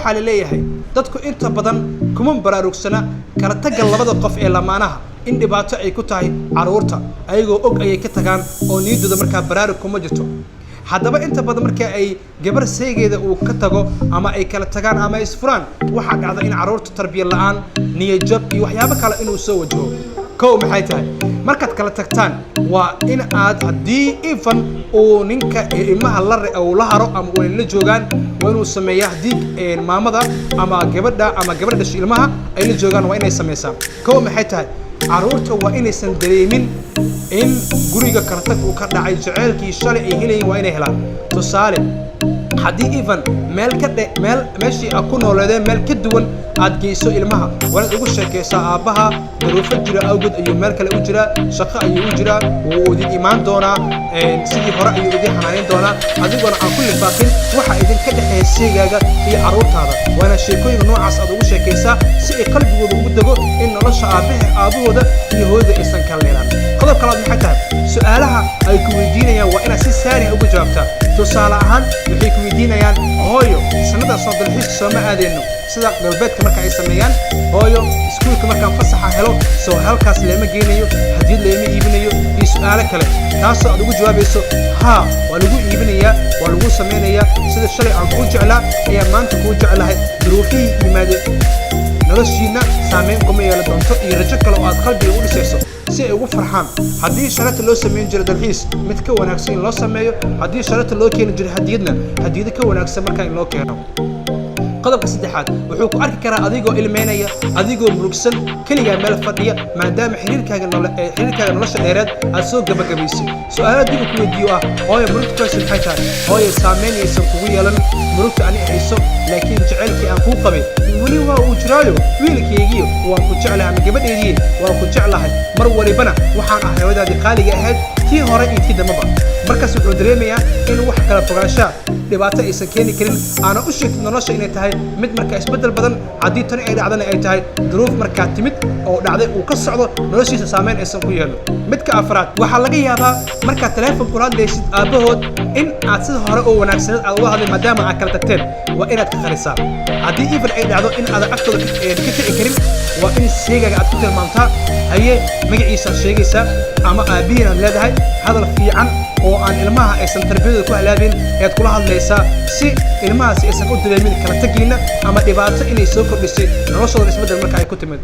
Waxaa la leeyahay dadku inta badan kuma baraarugsana kala tagga labada qof ee lamaanaha in dhibaato ay ku tahay carruurta. Ayagoo og ayay ka tagaan oo niyaddooda markaa baraarug kuma jirto. Haddaba inta badan marka ay gabar seegeeda uu ka tago ama ay kala tagaan ama ay isfuraan, waxaa dhacda in carruurta tarbiya la'aan, niyadjab iyo waxyaabo kale inuu soo wajaho. Kow, maxay tahay? Markaad kala tagtaan waa in aad, haddii even uu ninka ilmaha la uu la haro ama uu la joogaan, waa inuu sameeyaa, haddii maamada ama gabadha ama gabadha dhashay ilmaha ay la joogaan, waa inay sameysaa. Kow, maxay tahay? Carruurta waa inaysan dareemin in guriga kala tag uu ka dhacay. Jaceylkii shalay ay helayeen waa inay helaan. Tusaale, haddii even meel ka dhe meel meeshii aad ku nooleedeen meel ka duwan aad geyso ilmaha, waa inaad ugu sheekaysaa: aabbaha duruufo jira awgeed ayuu meel kale u jiraa, shaqo ayuu u jiraa, wuu idin imaan doonaa, sidii hore ayuu idin xanaaneyn doonaa, adigoona aan ku lifaaqin waxa idinka dhexeeya seegaaga iyo carruurtaada. Waa inaad sheekooyinka noocaas aad ugu sheekaysaa si ay qalbigooda ugu dego in nolosha aabbahe, aabbahooda iyo hooyada aysan kala leelaan. Qodob kalaad maxay tahay? Su-aalaha ay ku weydiinayaan waa inaad si saani uga jawaabtaa. Tusaale ahaan, waxay ku weydiinayaan: hooyo, sannadan soo dalxiiska sooma aadeyno, sida galbeedka marka ay sameeyaan? Hooyo, iskuulka markaan fasaxa helo soo halkaas leema geynayo? Hadiyad leema iibinayo? Iyo su-aalo kale, taasoo aad ugu jawaabayso: haa, waa lagu iibinayaa, waa lagu samaynayaa. Sida shalay aan kuu jeclaa ayaa maanta kuu jeclahay. Duruufihii yimaade noloshiina saameyn kuma yeelan doonto. Iyo rajo kale oo aad qalbiga u dhisayso si ay ugu farxaan. Haddii sharata loo samayn jiro dalxiis, mid ka wanaagsan in loo sameeyo. Haddii sharata loo keeni jiro hadiyadna, hadiyado ka wanaagsan markaa in loo keeno. Qodobka saddexaad, wuxuu ku arki karaa adigoo ilmeynaya, adigoo murugsan, keligaa meel fadhiya, maadaama xiriirkaaga nolosha dheereed aad soo gabagabaysay. Su-aalo dib uu ku weydiiyo ah: hooyo, murugta ku hayso maxay tahay? Hooyo, saameynaysan kugu yeelan murugta ani hayso, laakiin jacaylkii aan kuu qabay weli waa uu jiraayo. Wiilkaygiyo waan ku jeclahay, ama gabadheydii waan ku jeclahay. Mar walibana waxaan ahay hooyadaadii qaaliga ahayd, tii hore iyo tii dambaba. Markaas wuxuu dareemayaa in wax kala fogaanshaha dhibaato aysan keeni karin, aana u sheegtid nolosha inay tahay mid markaa isbeddel badan. Haddii tani ay dhacdana, ay tahay duruuf markaa timid oo dhacday uu ka socdo noloshiisa, saameyn aysan ku yeelno. Midka afraad, waxaa laga yaabaa markaad teleefon kula hadlaysid aabbahood in aad sida hore oo wanaagsaneed aad uga hadlay, maadaama aad kala tagteen. Waa inaad ka qarisaa. Haddii even ay dhacdo in aadan agtooda ka kici karin, waa in seegaaga aad ku tilmaamtaa. Haye, magaciisaad sheegaysaa ama aabbihiin aad leedahay. Hadal fiican oo aan ilmaha aysan tarbiyadooda ku halaabin ayaad kula hadlaysaa, si ilmahaasi aysan u dareemin kala tagiina ama dhibaato inay soo kordhisay noloshooda isbeddel marka ay ku timid.